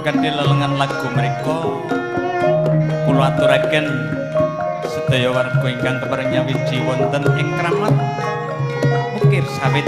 Kanthi lelengan lagu mereka kula aturaken sedaya warga ingkang kepareng nyawiji wonten ing Kramat Bukir Sawit.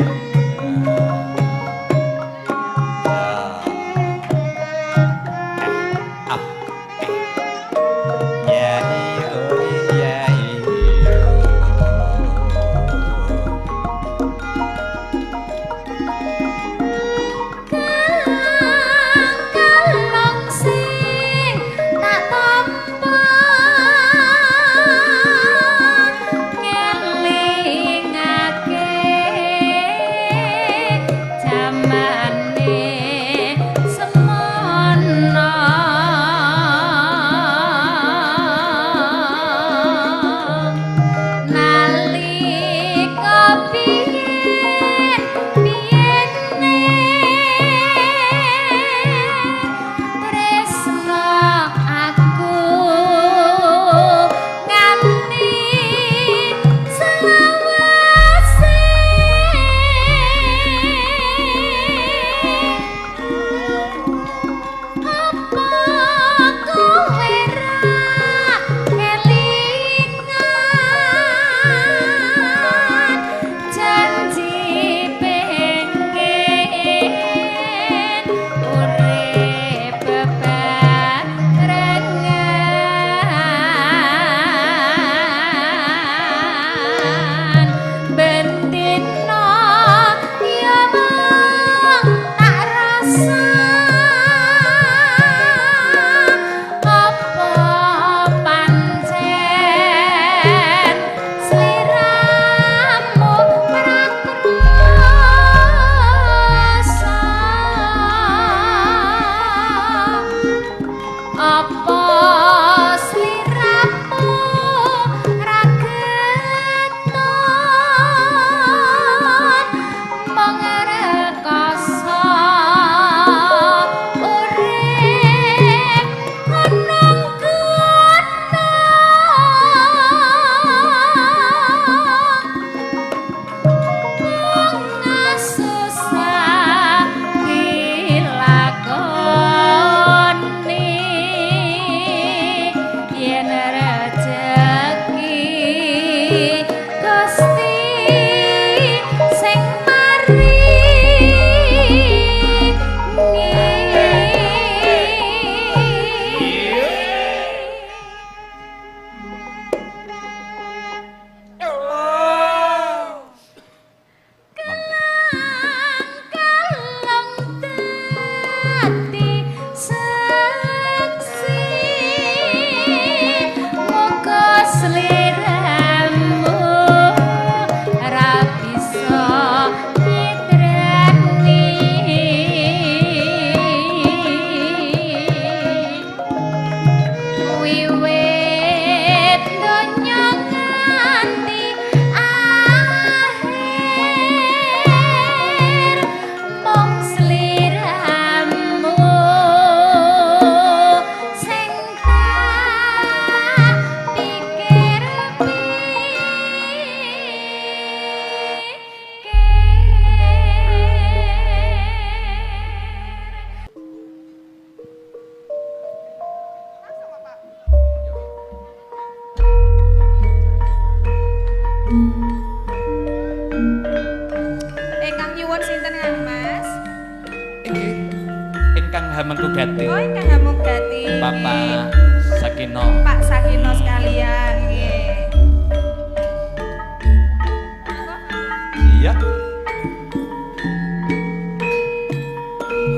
Hamengku Gati. Oh, ingkang Hamengku Gati. Bapak Sakino. Pak Sakino sekalian nggih. Iya.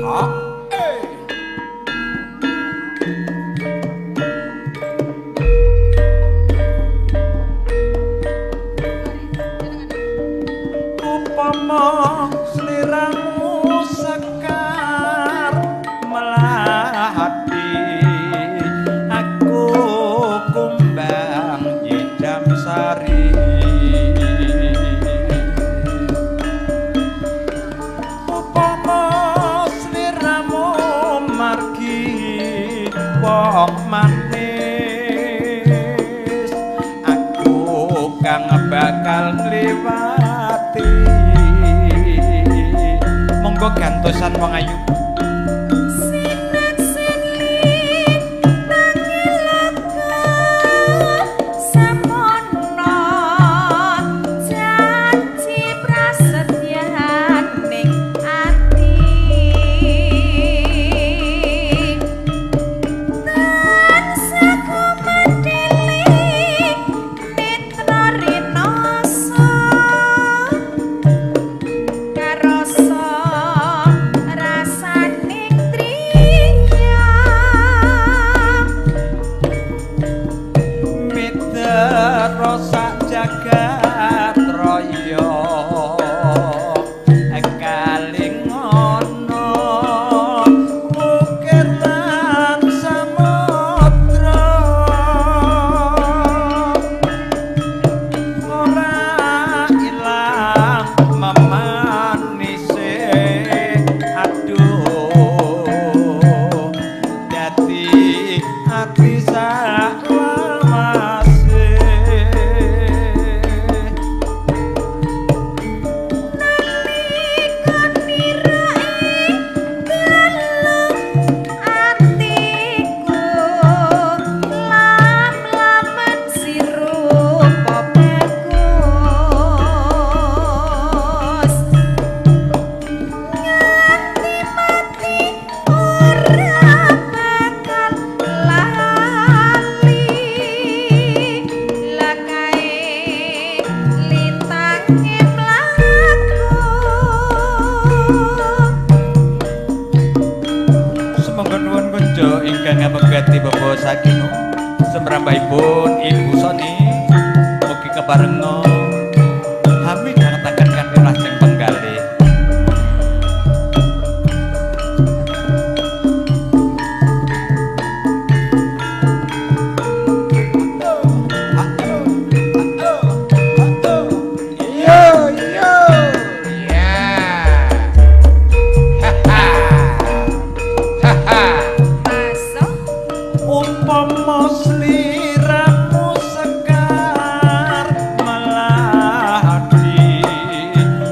Ha. Upama sliramu sekar melati, aku kumbang nyidam sari. Upama sliramu margi wong manis, aku kang bakal ngliwati. Monggo gantosan wong ayu. Sinakse jagat raya kalingono wukir lan samudra ora ilang memanise aduh dadi ati sakwalase. Nalika nirae dalu atiku lam-lamen sirupa bagus nganti mati ora bakal lali lakae lintange mlaku. Sumangga nuwun kunjo ingkang ngabekti Bapak Sakino semrambahipun Ibu Soni mugi keparenga hami dhatengken kanthi lajeng penggalih. Yo yo. Ya. Haha. Haha. Masuk. Umpama sliramu sekar melati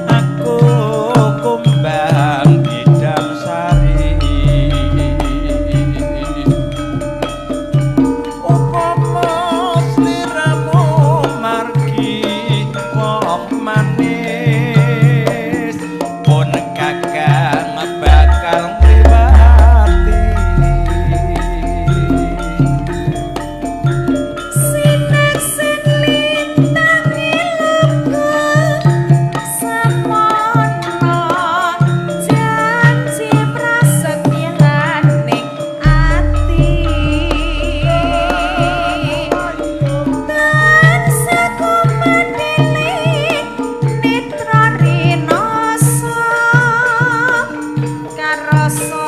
aku kumbang bidang sari. Umpama sliramu margi wong manis pun kakang bakal ngliwati. Sinaksen lintange lugu semono janji prasetyaning ati tansah kumandele nitra rinasa karasa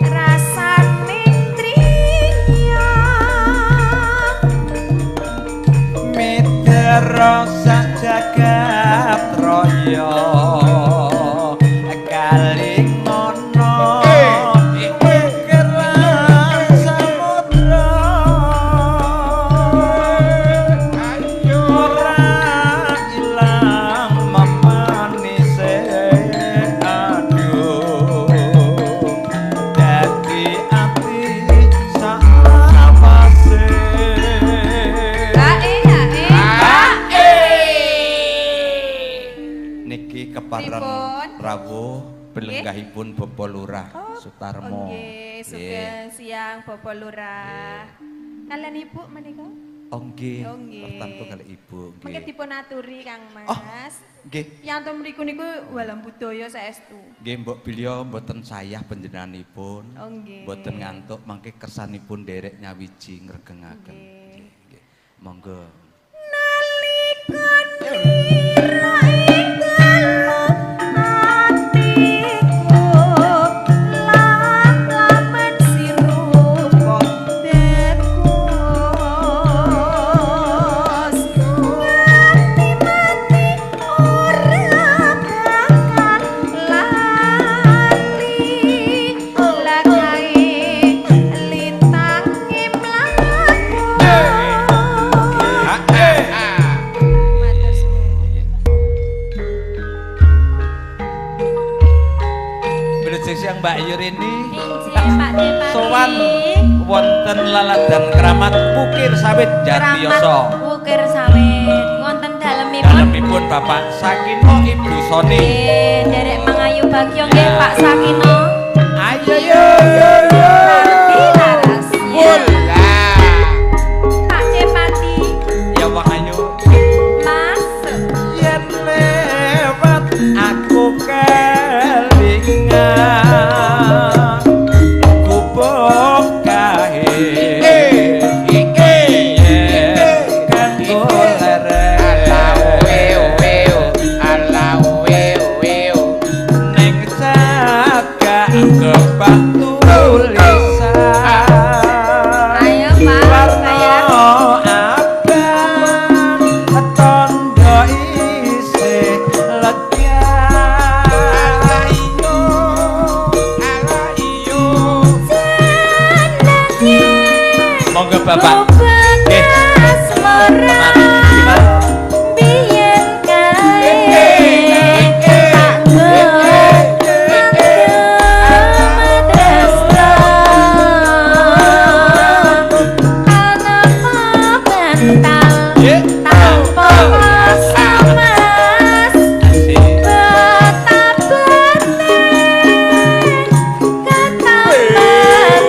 rasane triya. Midra sak jagat raya kalingono wukir lan samudra Ayo. ora ilang memanise aduh dadi ati sakwalase. Hae hae. Niki kepareng Pripun? rawuh belenggahipun Bapak Lurah Sutarmo. Nggih, sugeng siang Bapak Lurah. Kalian Ibu menika? Oh nggih, Oh, nggih. tertentu kali Ibu Mengke nggih. dipun aturi Kang Oh. Mas. Nggih, Yang mriku niku walam budaya saestu. nggih mbok bilya mboten sayah panjenenganipun. Oh nggih. Mboten ngantuk mangke kersanipun nderek nyawiji ngregengaken. Nggih. Nggih, nggih. Monggo. Nalika nirae dalu atiku lam-lamen sirupa bagus nganti mati ora bakal lali lakae lintange mlaku. Matur suwun. Wilujeng siang Mbak Yurini. Injih Pak Depati. Sowan wonten laladan Kramat Wukir Sawit Jatiyoso. Kramat Wukir Sawit. Wonten dalemipun. Dalemipun Bapak Sakino Ibu Soni. Nggih, nderek mangayu bagyo nggih Pak Sakino. Ayo Yo yo yo. Narti laras. Ya. Lah. Pak Cepati ya wong ayu. masuk. Yen lewat aku kelingan gubuk kae Eh, eh, kanggo leren. Bapak. Nggih. Asmara biyen kae tak tresna tanpa bantal tanpa mas Asik. betabane ketaman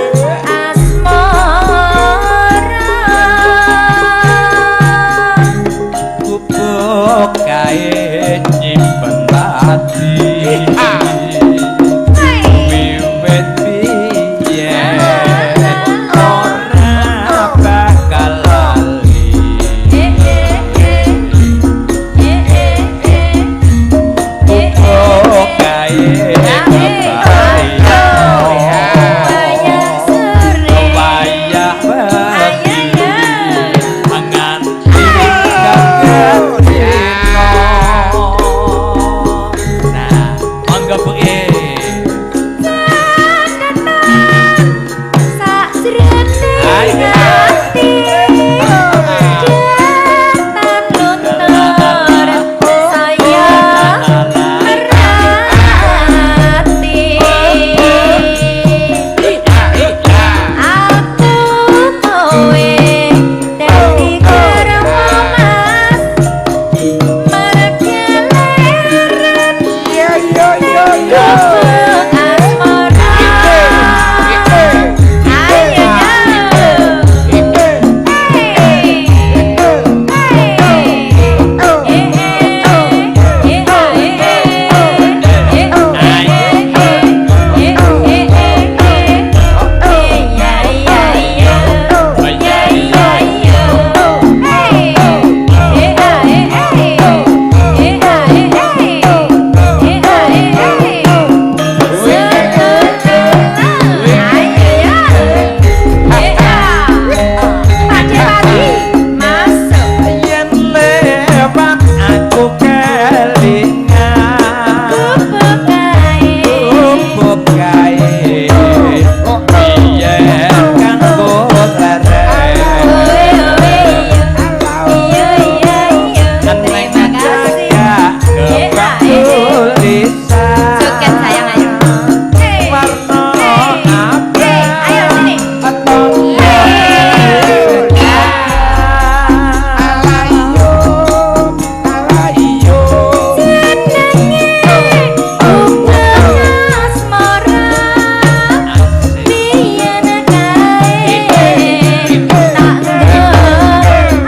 asmara. Gubuk kae nyimpen pati. Wiwit biyen ora bakal lali. Gubuk kae Wayah sore. Wayah wedi nganti kaget. Nah, monggo Bu E. Sakjroning ati datan luntur saya merhati. Aku kowe dadi garwa mas mergeleren Yo yo yo yo. gubuk asmara. Ayo yo. Hey. Masuk. Yen lewat aku kelingan Gubuk kae. gubuk kae biyen kanggo leren. Owe owe iya iya iya. Neng Terima kasih. kebak tulisan Joget sayang ayo. Hey. warna Hey. Hey, ayo sini. Jenenge gubuk asmara. Biyen kae tak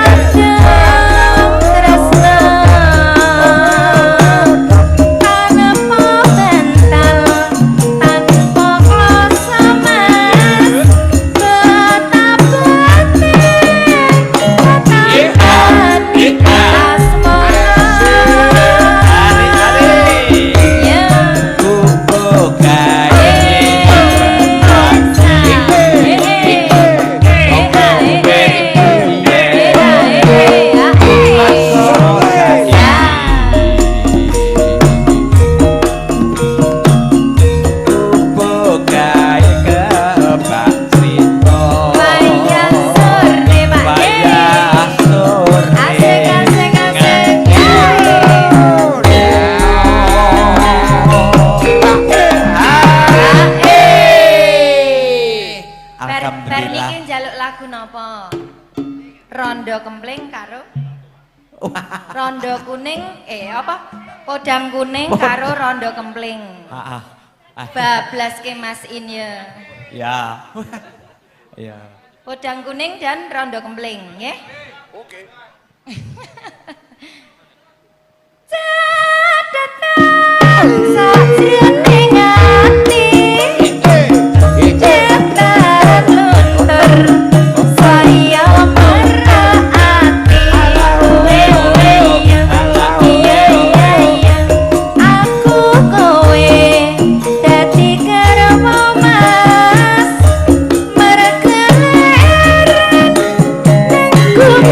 adem tresna tanpa bantal tanpa kloso mas betabane ketaman asmara. Ya. Gubuk kae. Gubuk kae kebak crita. Wayah sore Pak D. Wayah sore. Asik asik asik. Bar Alhamdulillah. niki njaluk lagu napa? Rondo kempling karo Rondo kuning apa? Podang kuning karo rondo kempling. Ah, ah. Ah, Bablas ke Mas Inye. Ya. Ya. Podang kuning dan rondo kempling, nggih. Oke. Catatan sajroning ati cetan luntur saya merati. Owe owe iya iya iya iya. Aku kowe dadi garwa mas mergeleren nang gubuk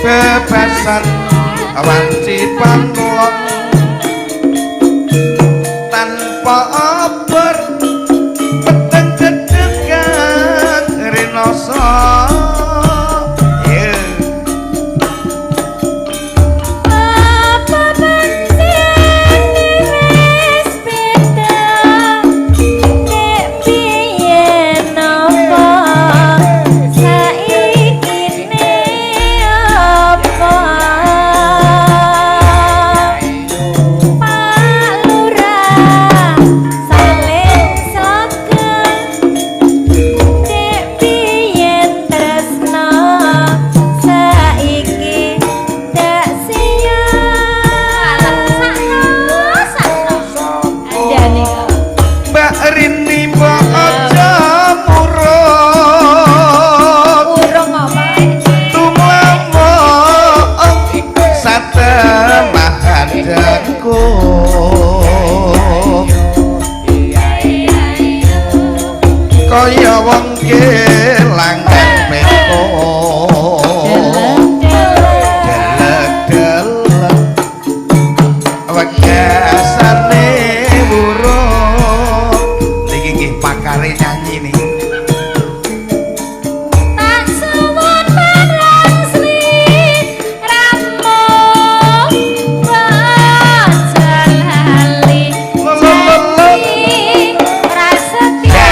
Bebasan wanci panglon tanpa obor peteng dedegan rinoso. Kaya wong kelangan peko delek-delek wegasane burung. Niki nggih pakare nyanyi niki. Tak suwun marang sliramu aja lali janji prasetyo.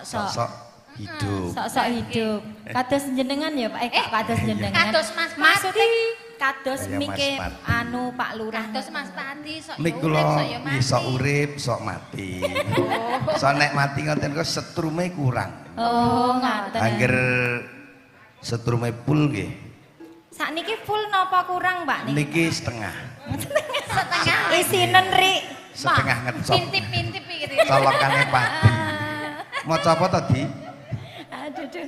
Sok-sok hidup. Sok-sok hidup. Kados jenengan ya Pak, kados jenengan. Kados Mas Pati. Kados mike anu Pak Lurah. Kados Mas Pati sok urip sok ya mati. Sok urip sok mati. Sok nek mati ngoten kok setrume kurang. Oh, ngoten. Angger setrume full nggih. Sakniki full napa kurang, Pak niki? Niki setengah. Setengah. Isinen rik. Setengah ngecop. Pintip-pintip iki. Colokane pati. Maca apa tadi? Aduh, aduh.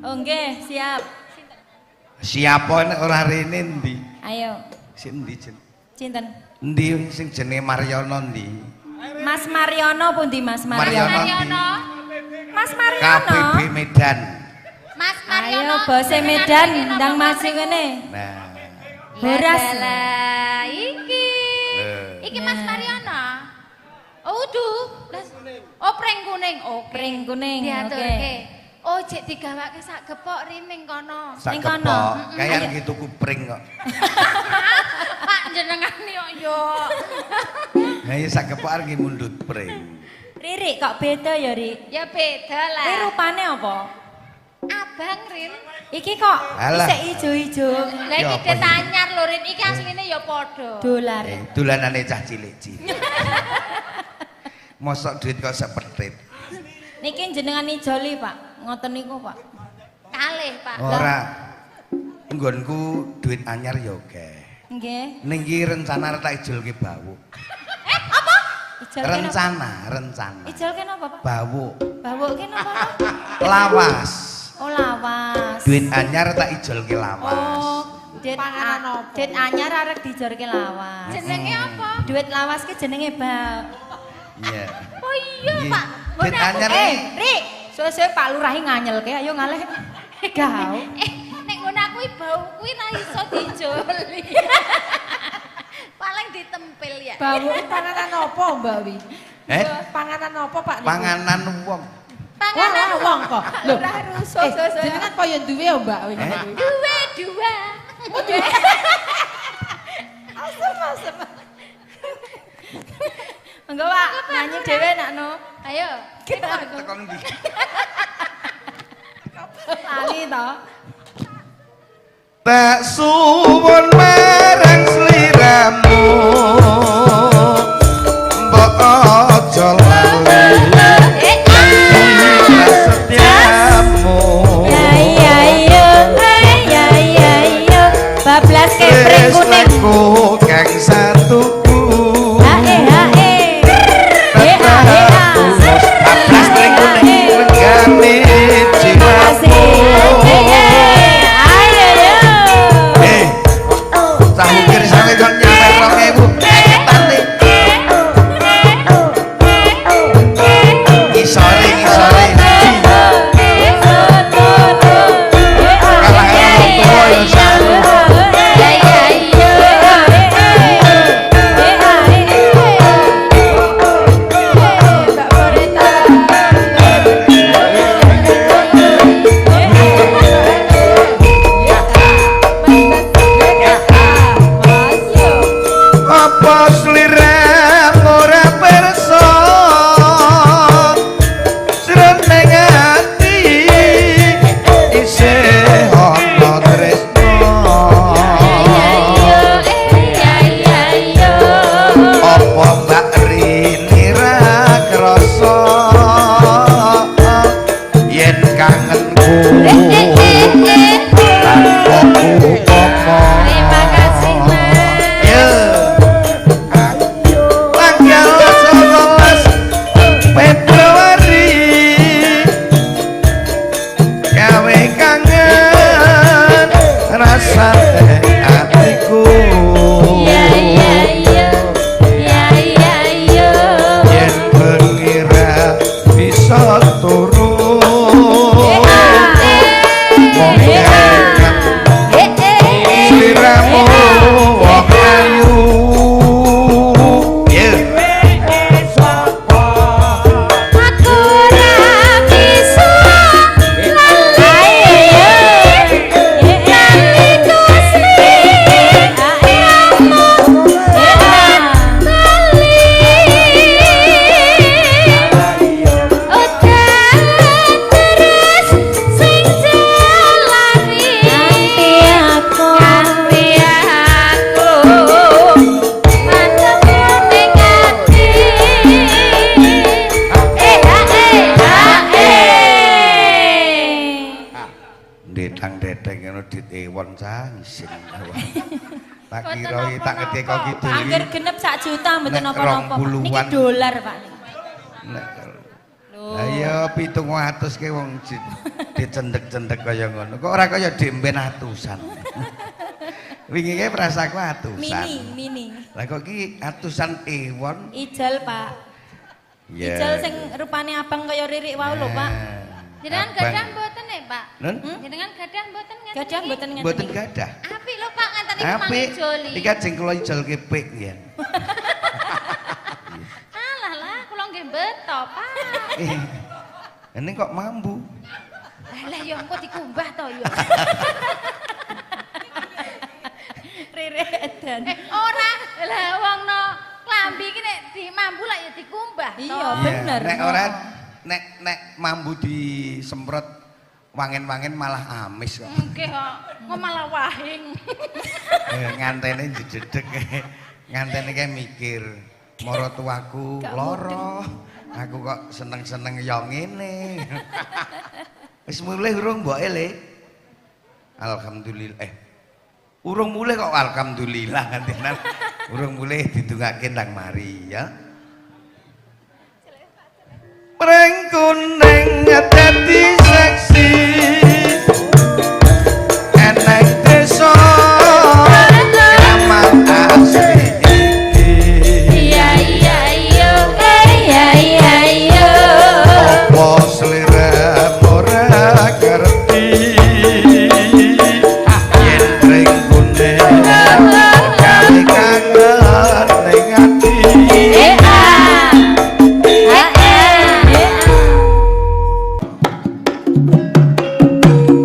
Oh nggih, siap. Siapa nek ora rene endi? Ayo. Sing endi, Jen? Cinten. Endi sing jenenge Maryono endi? Mas Mariono pundi Mas Mariono? Mariono. Mas Mariono. KPB Medan. Mas Mariono. Ayo bose Medan ndang maju kene. Nah. Horas. Lah iki. Iki Mas Mariono. Oh, duh. Oh, pring kuning. Oke. Pring kuning. Diaturke. Oh, jek digawake sak gepok riming kono. Sak Ning kono. gepok. Kayak arep tuku pring kok. Pak jenengan yo yo. Ha iya sak gepok arep mundut pring. Riri kok beda ya, Rik? Ya beda lah. Kuwi rupane apa? Abang Rin. Iki kok isih ijo-ijo. Lah iki detanyar lho Rin, iki asline ya padha. Dolar. Dolanane cah cilik-cilik. Mosok duit kok sepetit. Niki jenengan ijoli, Pak. Ngoten niku, Pak. Kalih, Pak. Ora. Nggonku duit anyar ya akeh. Nggih. Ning iki rencana arep tak ijolke bawuk. Apa? Rencana, rencana. Ijolke napa, Pak? Bawuk. Bawuk ki napa, Pak? Lawas. Oh, lawas. Duit anyar tak ijolke lawas. Oh, duit duit anyar arep dijolke lawas. Jenenge apa? Duit lawas ki jenenge bawuk. Iya. Oh iya, Pak. Duit anyar. Rik, suwe-suwe Pak Lurah nganyelke, ayo ngalih. Gau. Nek ngono kuwi bau kuwi ra iso dijoli. Paling ditempel ya. Bau panganan apa, Mbak Wi? Eh? Panganan apa, Pak? Panganan wong. Panganan wong kok. Lho, jenengan kaya duwe ya, Mbak Wi? Duwe dua. Asem, asem. Monggo, Pak, nyanyi dhewe nak no. Ayo. Teko ngendi? Lali to. Tak suwun marang sliramu. Mbok aja lali. Setiamu. Ya iya iya ya iya iya. Bablas kepring kuning. Kang satuku. Hae hae. He ha he ha. Bablas pring kuning renggane jiwamu. Ayo yo. Cah ukir sampe kon nyampe 2000. Ketane. Ngisore ngisore. Kalah karo wong tuwa ya saru. Apa sliramu ora pirsa jroning ati isih ana tresna. Apa Mbak Rini ra krasa yen kangenku tanpa upama. Terima kasih, Mas. Yo. Tanggal 11 Februari gawe kangen rasane atiku. Ya ya ya. Ya ya ya. Yen bengi ra bisa turu. Mong sliramu wong ayu. Yo. Aku ora bisa lali. Nalika sliramu bali. Udan terus sing jalari. Nganti aku Nganti aku mantep ning ati. Eh ha eh ha eh. Ndetang-deteng ngono dit ewon cah isin. Tak kira iki tak ngeteka kidul iki. Angger genep sak juta mboten Nek napa-napa. Pak. Niki 20-an. dolar, Pak. Nek Lah iya 700 ke wong dicendek-cendek kaya ngono. Kok ora kaya demben atusan. Wingi kae prasaku atusan. Mini, mini. Lah kok iki atusan ewon Ijol, Pak. Iya. Ijol sing rupane abang kaya Ririk wau lho, Pak. Jenengan gadah mboten ya, Pak? Nun? Jenengan gadah mboten ngeten Gadah iki? mboten ngeten. Mboten iki? gadah. Apik lho, Pak, ngenten iki mang Apik. ijoli. Iki ajeng kula ijolke pik nggih. Alah lah, kula nggih beto, Pak. Ini kok mambu? Lah ya engko dikumbah to ya. Ririk edan. Ora, lah wong no klambi iki nek dimambu lak ya dikumbah to. Iya, bener. Nek ora nek mambu disemprot wangen-wangen malah amis kok. Nggih kok, kok malah wahing. Ngantene jededek. Ngantene kae mikir, maratuwaku lara. Aku kok seneng-seneng ya ngene. Wis mulih urung mboke le. Alhamdulillah. Urung mulih kok alhamdulillah ngantenan. Urung mulih didongake ndang mari ya. Pring kuning dadi seksi. Eneng desa kramat asli iki. Iya iya iya, iya iya iya. Apa sliramu ora ngerti? Yen pring kuning kali kangen ning ati. Eh ah. Eh eh.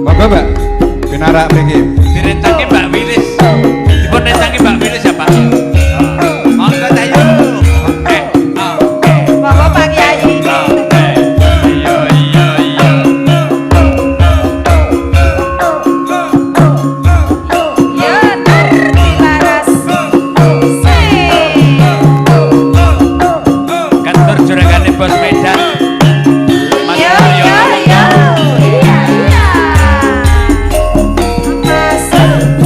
Monggo, Mbak. Pinarak mriki. Direncangke Mbak Wilis. Dipun rencangke Mbak Wilis ya, Pak. Monggo tayo. Monggo Pak Kiai. Iya iya iya. Ya tar dilaras. Sing. Kantor juragane Bos Medan. Mas Yo Mulyo. yo yo. Iya iya. Mas.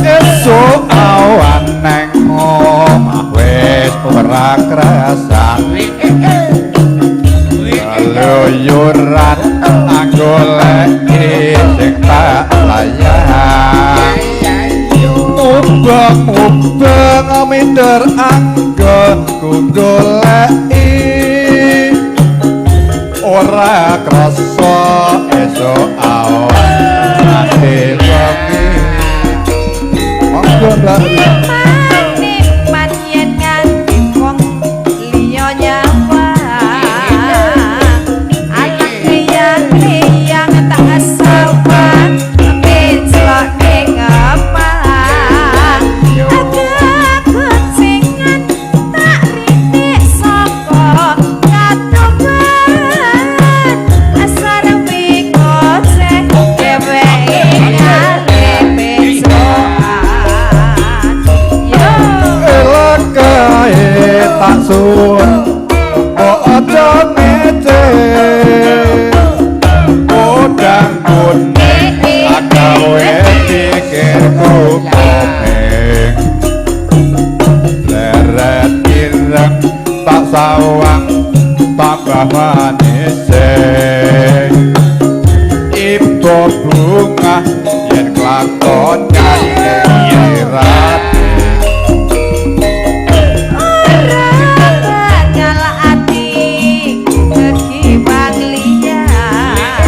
Esuk awan nang omah wis ora krasan. Keluyuran anggoleki sing tak layang. Ubeng-ubeng minder anggonku goleki. Ora krasa esuk awan nganti wengi. Monggo Mbak. Nikmat yen nganti wong liya nyawang. Anak liyang-liyang tak sawang menclok ning ngepang. Kekuncingan tak ritik saka katuban. Asar wikoceh dheweke ngalih pecokan. Yo. Elok kae tak suwun kok aja ngece. Podang kuning tak gawe pikirku kuping. Leret ireng tak sawang tambah manise. Ibu bunga yen klakon nyirate. Ora bakal ati kekiwang liyan.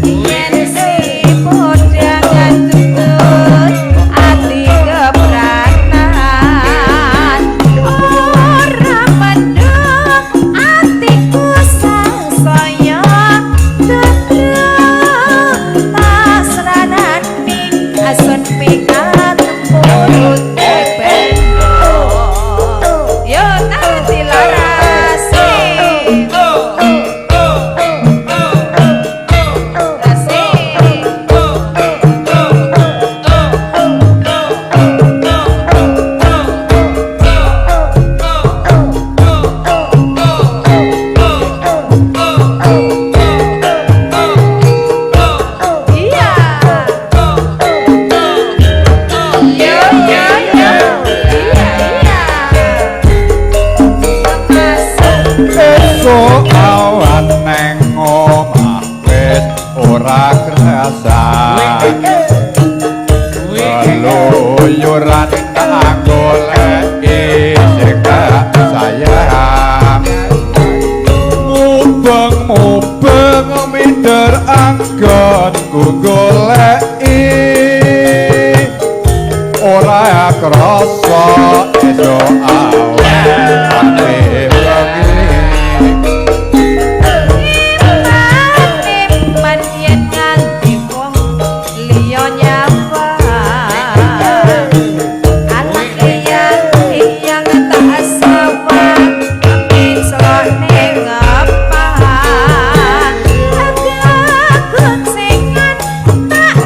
Yen si podang tutut ati kepranan. Ora mendung atiku sangsaya tetruk tasranan ning asun pikatempung. Nggonku goleki ora krasa esuk awan ate wengi. Eman yen nganti wong liya nyawang. Anak eyang eyang tak sawang menclok ning ngepan. Kekuncingan tak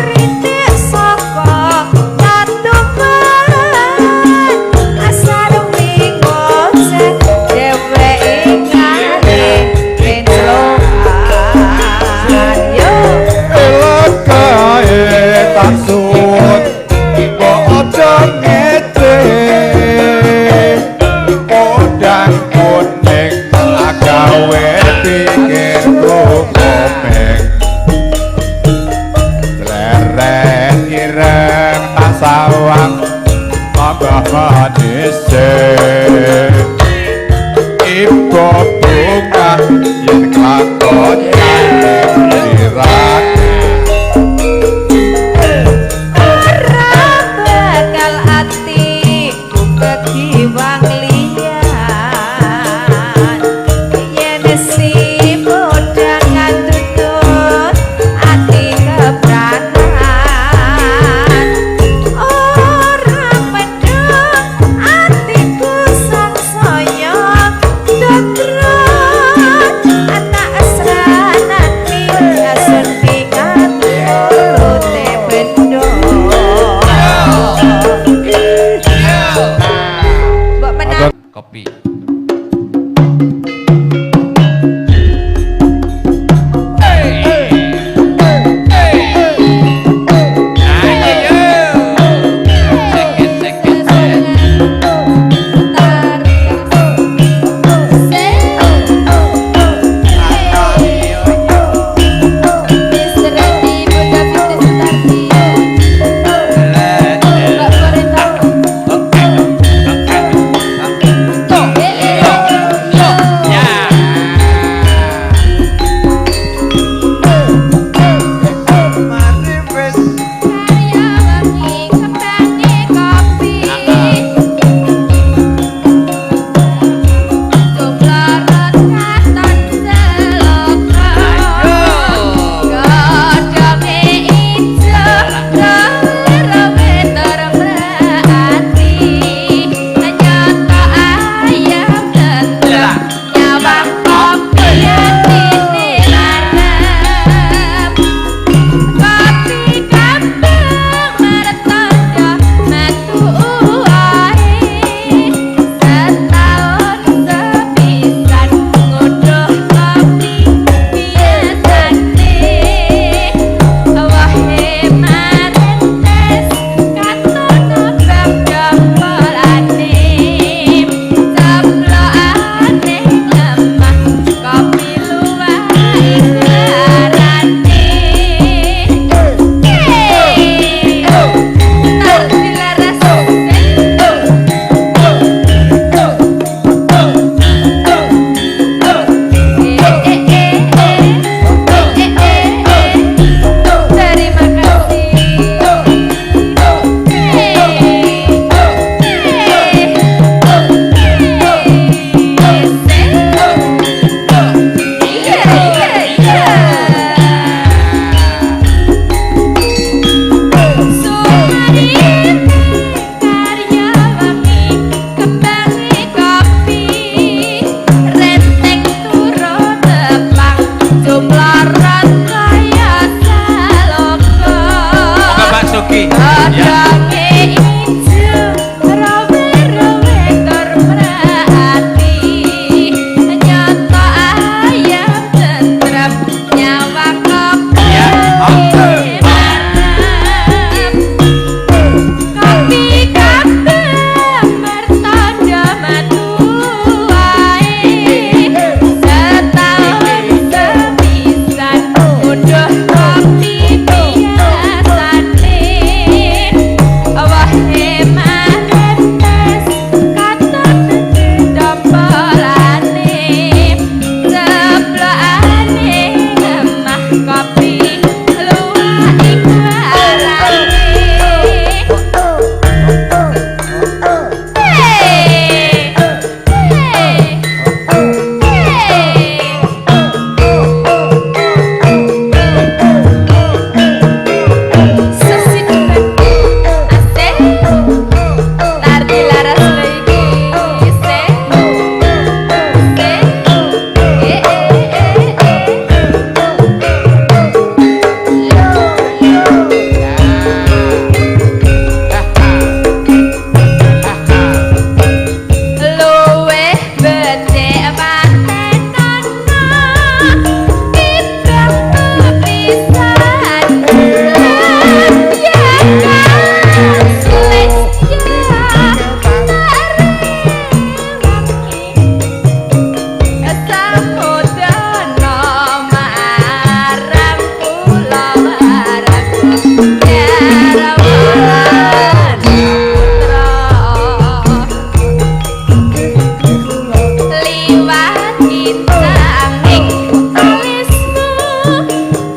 Sanging alismu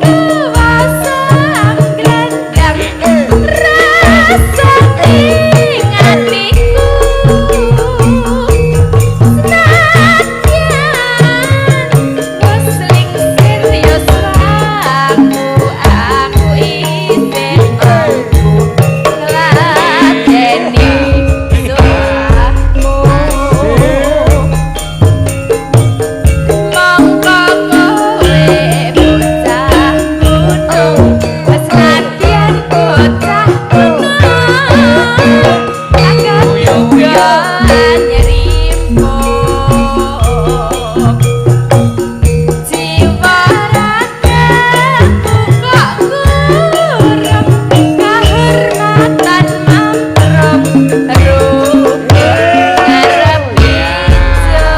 kuwasam glendang rasa ing atiku senadyan wis lingsir yuswaku aku isih mampu ngladeni doamu. Mongko kowe bocah gunung wis nadyan bocah gunung akan uga nyerimpuk jiwa ragaku kok kurang kahormatan mamprok ruhun ngarep ijo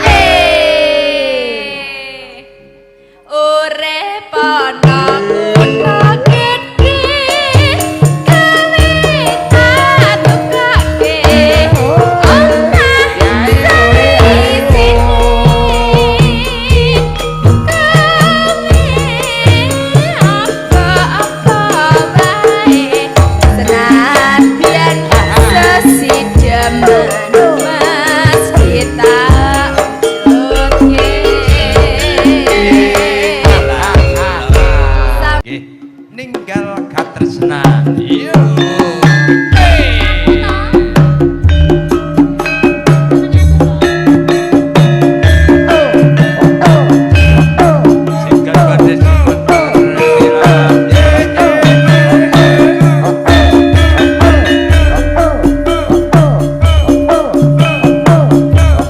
ae urip ana kutha gedhe gawe tatukake omah saisine gawe apa-apa wae senadyan sesideman mesti tak wujudke. Nggih, ninggal katresnan. Yo. Singkat badhe dipun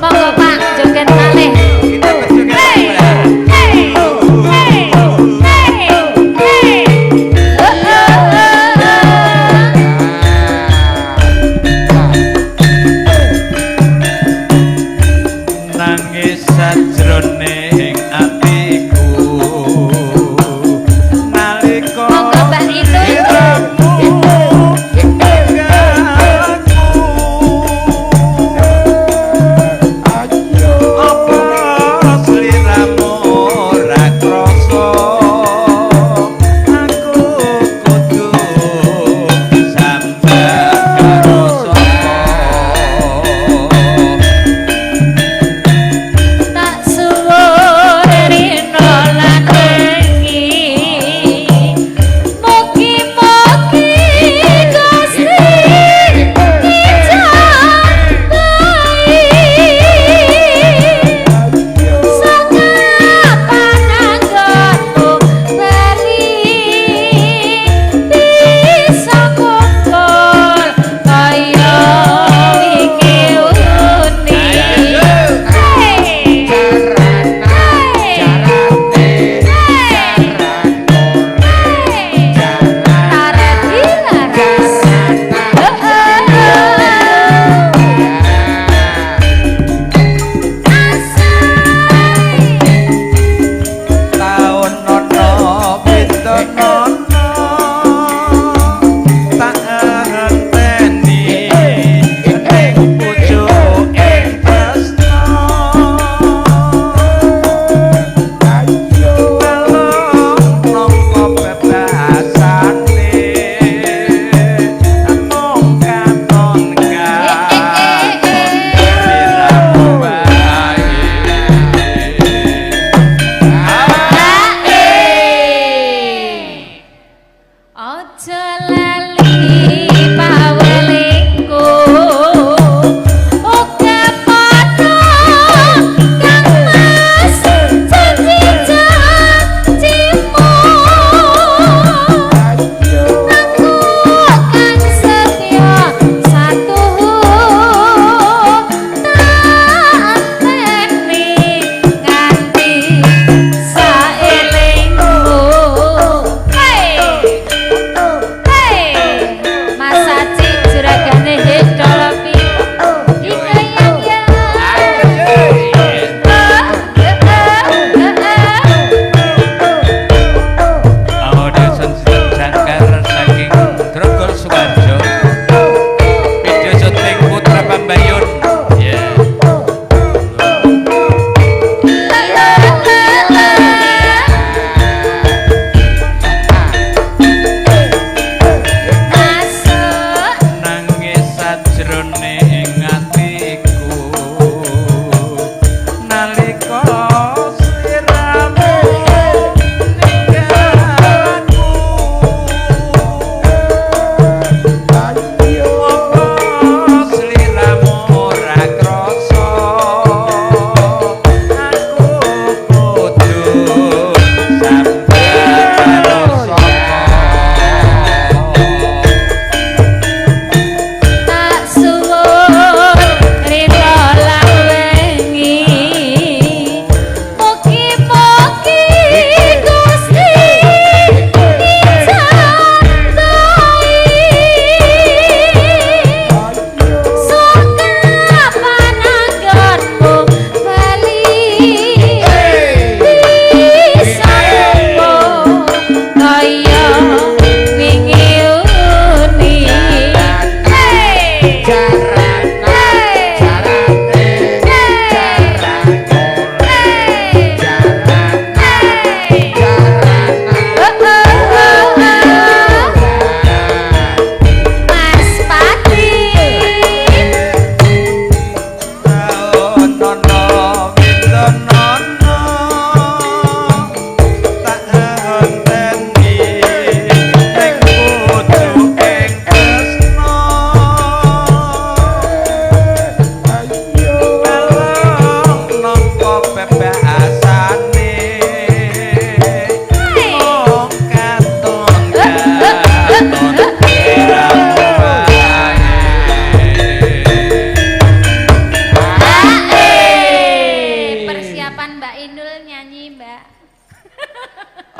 Monggo Pak, joget malih. Kita berjoget bareng. Hey, hey, hey, hey. Oh, oh, oh, oh. Nangis sajroning atiku nalika Monggo Mbak Itun. iramu ninggalku. Apa sliramu ora krasa aku kudu sambat karo sapa. Tak suwun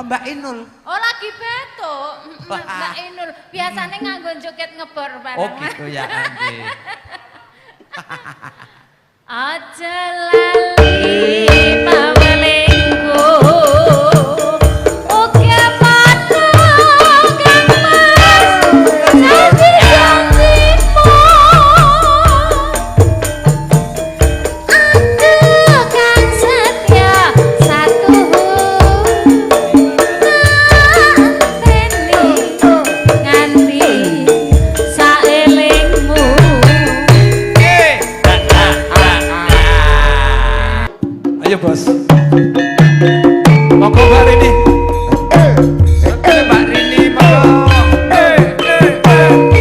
Mbak Inul. Oh lagi batuk. Mbak Inul biasanya nganggo joget ngebor bareng. Oh gitu ya nggih. Aja lali pawelingku. Uga padha kang Mas janji-janjimu. Aku kang setia satu nganteni nganti saelingmu. Ayo bos. Monggo Mbak Rini. Mbak Rini monggo.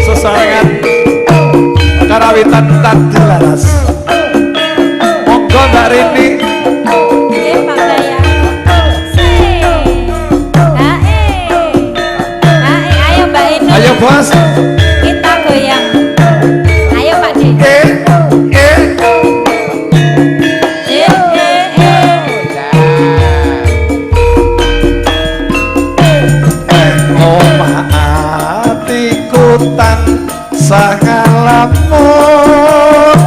Sesarengan karawitan Tardi Laras. Monggo Mbak Rini. Nggih, Pak Bayang. Se. Hae. Hae, ayo Mbak Inul. Ayo bos. Kita goyang. Ayo Pak D. Eh eh. Eh eh eh. Omah atiku tansah ngalamun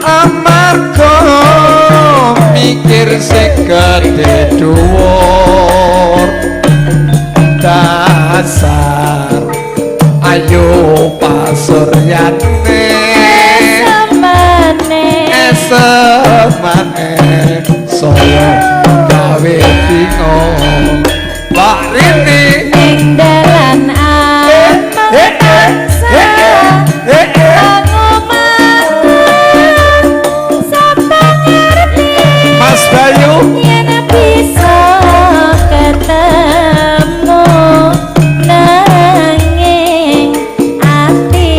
amarga mikir sing gedhe dhuwur dasar ayo pasuryane Semene. esemane saya gawe bingung Mbak Rini. Ning dalan ameng tansah mangu-mangun sapa ngerti Mas Bayu yen bisa ketemu nanging ati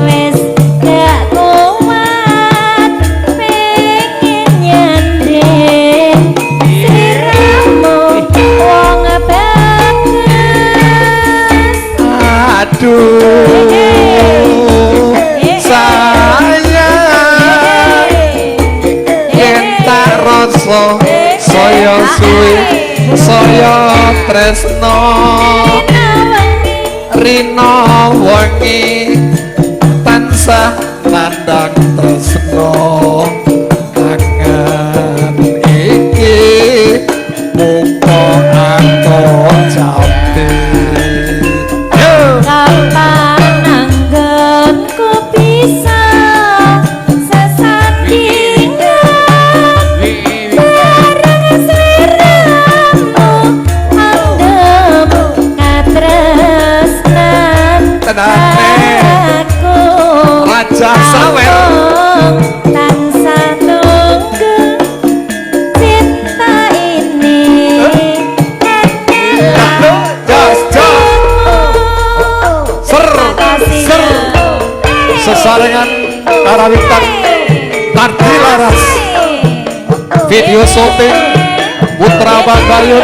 wis gak kuat pengen nyanding sliramu wong bagus. Aduh sayang yen tak rasa saya suwe saya tresno rina wengi tansah nandang tresno kangen iki muka anto jambi. Yo. Kapan anggonku bisa sesandingan bareng sliramu andem katresnan Tenane. aku Raja Sawer. Tansah nunggu cinta ini hanyalah Jos, jos. Ser, ser. Sesarengan karawitan Tardi Laras. Video syuting Putra Bangbayun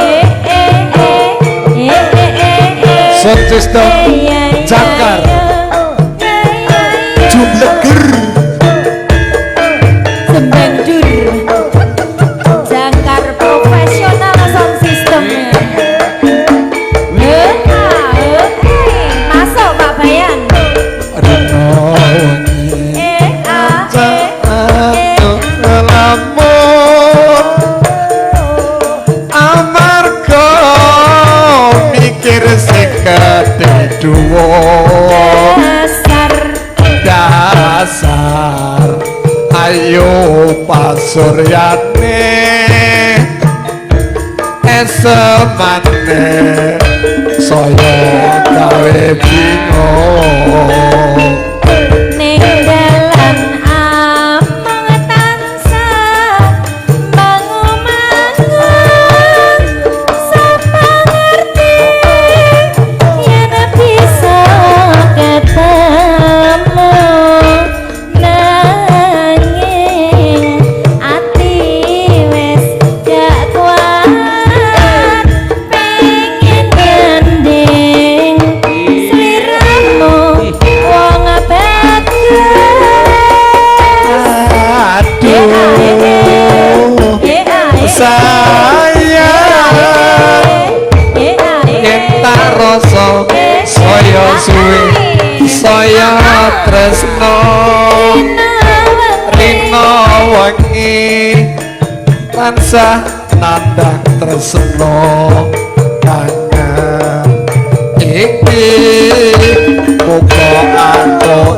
Sound System Jangkar Jumleger. Sembendur Jangkar profesional sound system. Masuk Pak Bayan. Rino wengi E A E lamun amarga mikir sing gedhe dhuwur dasar dasar ayo pasuryane esemane saya gawe bingung ning dalan ameng tansah mangu-mangun sapa ngerti yen bisa ketemu nanging ati wis gak kuat pengen nyanding sliramu wong Tresno rina wengi tansah nandhang tresno kangen iki muga aku